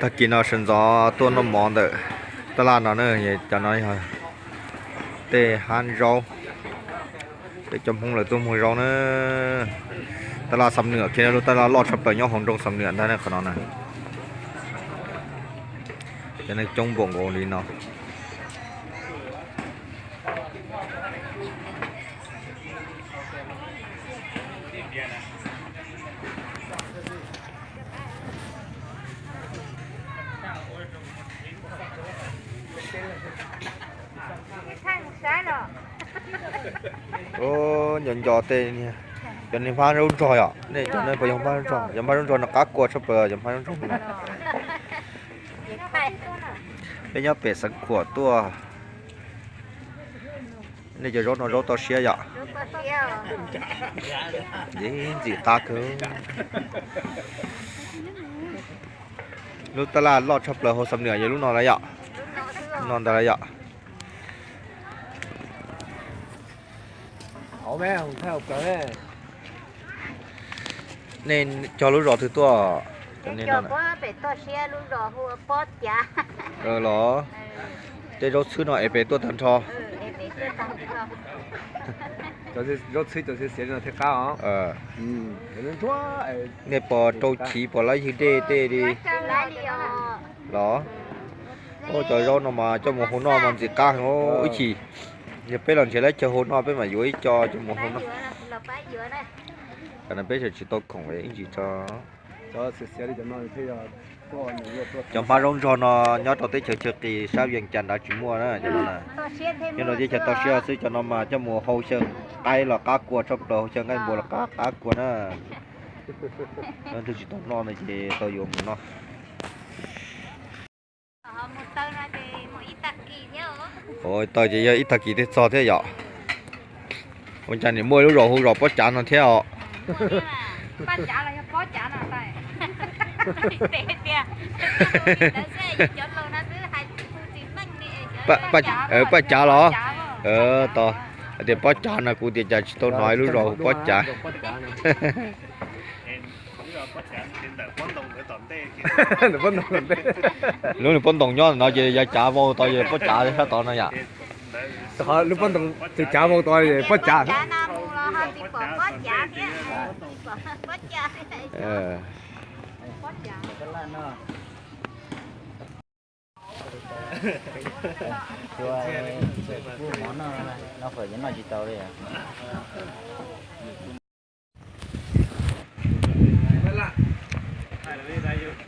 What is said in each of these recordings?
Tag kis no sawv ntxov tuaj noj mov ntawm taj laj no na, cov no yog tej hab zaub, tej cov Hmoob lawv tuaj muag zaub na. Taj laj Xam Nwm kiag, lub taj laj loj tshaj plaws nyob hauv nroog Xam Nwm ntag na qhov no na. Cov neeg coob npaum nkaus li no. Nco nco tej, cov niag hmab zaub nrog yom, nej cov no puas yog hmab zaub nrog? Yog hmab zaub nrog no qab kua tshaj plaws, yog hmab zaub nrog no. Peb nyob pem Xeev Khuam tuaj. Nej cov zaub no zaub toj siab yom? Ntxim qab kawg. Lub taj laj loj tshaj plaws hauv Xam Nwm yog lub no lawm yom? Lub no ntag lawm yom? Nej cog lub zos twg tuaj? Los tej zaub txhwb no es pem tuaj tag nrho. Zaub txhwb cov xiav xiav no thiaj qab os. Nej pom rau chiv pom lab ywg dej tej li los? Cov zaub no mas coj mus hau noj mas ntxim qab heev ib chim. Yog peb los nrhiav lab chaw hau noj peb mam yuav ib co coj mus hau noj. Tam no peb tseem tsis tau khoom ib ntsis tso. Cov hmab zaub nrog no nyob rau teb chaws chaw qis sab Vias Cas nrad tsis muaj na cov no na. Nyob rau teb chaws toj siab xwb, cov no mas coj mus hau xyaw qaib los qab kua tshaj plaws, hau xyaw nqaij npua los qab qab kua na. Leej twg tsis tau noj no ces tau yuav mus noj. Ua tau ces yog ib tag kis thiaj txog thiab yom. Ua cas niam muaj lub zos hu zos Pob Cav no thiab os? Paj Cav los? Hais tias Pob Cav no kuv tias cas tsis tau hnov lub zos hu Pob Cav. Lub niag pob ntoos nyob no ces yog Cav Vau tod, yog Pob Cav sab tod no yom. Lub pob ntoos tus Cav Vau tod Pob Cav.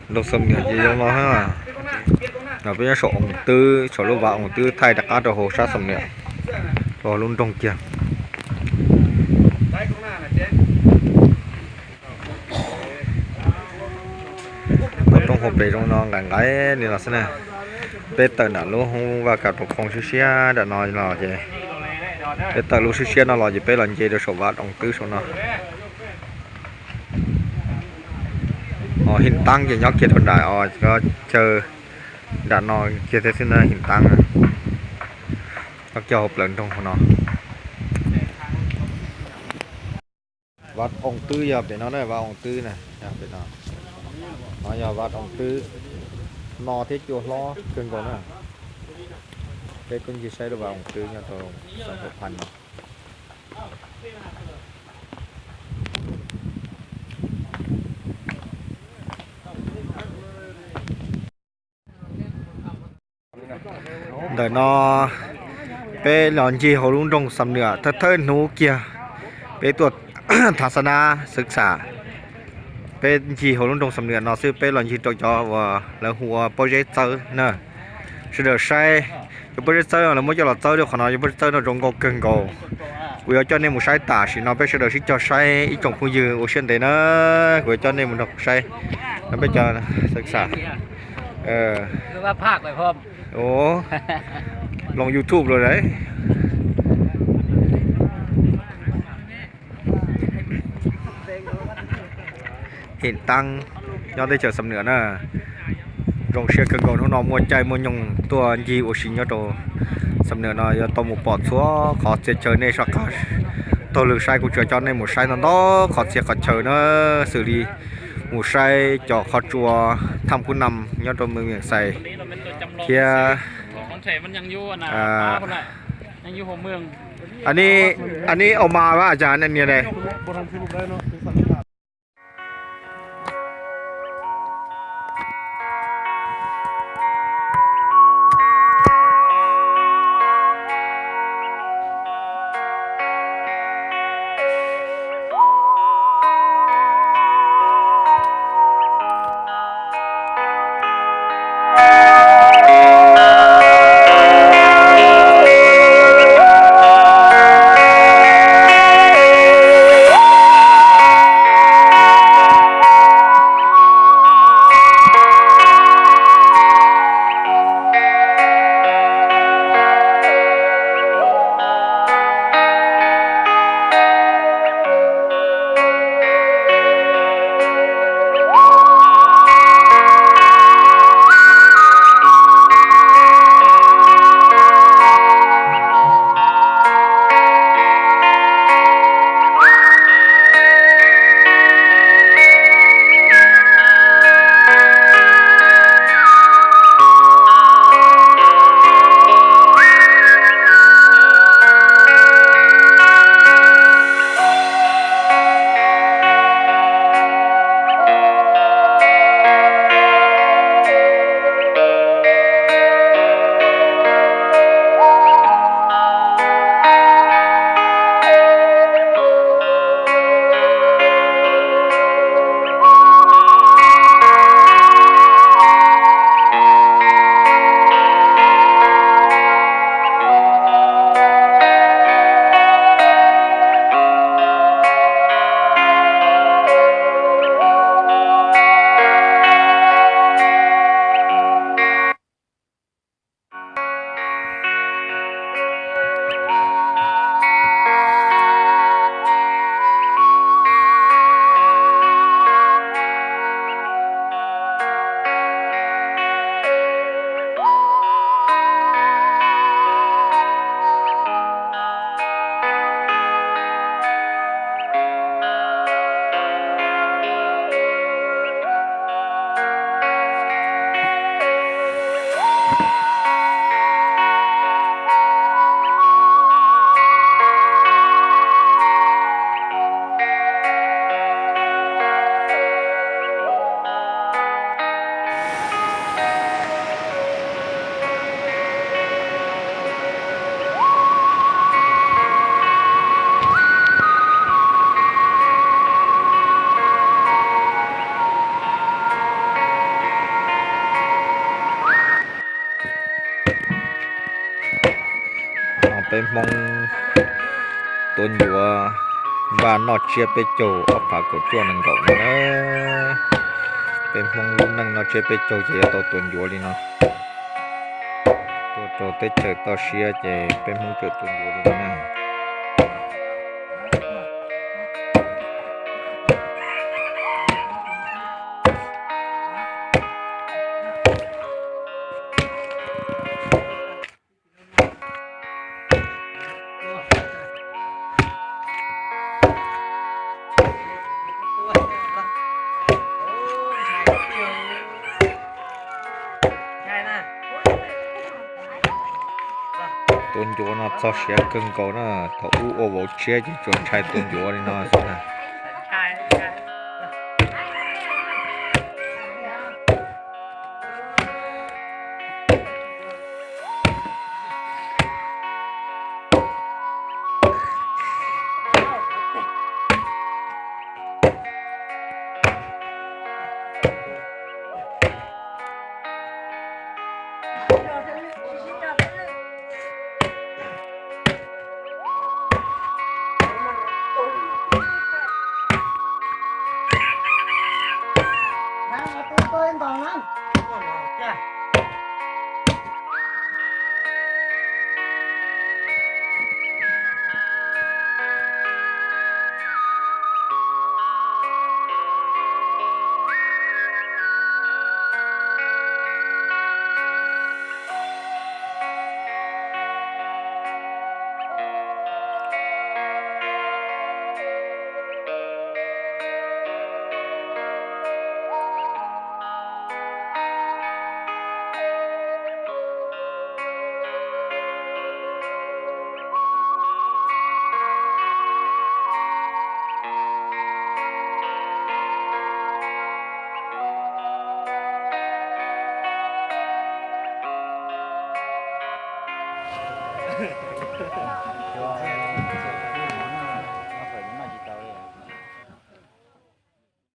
Nroog Xam Nwm ces zoo no thiab. No peb nyob saum Oos Twb, saum lub vaj Oos Twb thaij rov qab rau hauv sab Xam Nwm, rau lub nroog kiag. Roob hauv pes zoo no nqaim nqaim li no xwb na. Peb tawm nram lub hoob vaj kam rau khoo siab siab nram no los ces, peb tawm lub siab siab no los ces peb los nce rau saum vaj Oos Twb saum no. Him Taab ces nyob kiag rau nram os, chaw nram no kiag thiab xwb na, Him Taab nyob kiag hauv plawv nroog no. Vaj Oos Twb yog pem no na, vaj Oos Twb na, pem no. No yog vaj Oos Twb, no thiab cua hlob kawg nkaus na. Peb tuaj ncig saib lub vaj Oos Twb nyob rau xeev Huam Phas no. Ntawm no peb los ncig hauv lub nroog Xam Nwm thawj thawj hnub kiag, peb tuaj thav xa nab xwb xam. Peb ncig hauv lub nroog Xam Nwm no xwb, peb los ncig rau cov uas lawv hu ua pob zeb txawb na. Sawv daws saib, cov pob zeb txawb no lawv muab coj los txawb rau qhov no, cov pob zeb txawb no zoo nkauj kawg nkaus. Kuv yuav coj nej mus saib tam sim no, peb sawv daws sib cog saib ib tsoom phooj ywg ua siab ntev na, kuv yuav coj nej mus nrog kuv saib. No peb cov xav, Loos YouTube los lawm. Him Taab nyob teb chaws Xam Nwm na. Zoo siab kawg nkaus hnub no muaj caij muaj nyoog tuaj ncig ua si nyob rau Xam Nwm no, yuav tau mus pom txhua qhov txhia chaw. Nej soj qab taug lw saib, kuv tsuas coj nej mus saib ntau ntau qhov txhia qhov chaw na, xws li Mus saib cov qhov tsua Tham Khub Nam nyob rau Mws Viam Xais thiab. Anis, anis au mas vas cas nias ne. Peb Hmoob tua ncuav npaj noj tsiab peb caug ob phav kaum cuaj nees nkaum no na. Peb Hmoob lub neej noj tsiab peb caug ces yuav tau tua ncuav li no. Tuaj rau teb chaws toj siab ces peb Hmoob tseem tua ncuav li no na. Tua ncuav no txog siav kawg nkaus na, thaum ub ua vauv tshiab ces tsuas ntshai tua ncuav li no xwb na.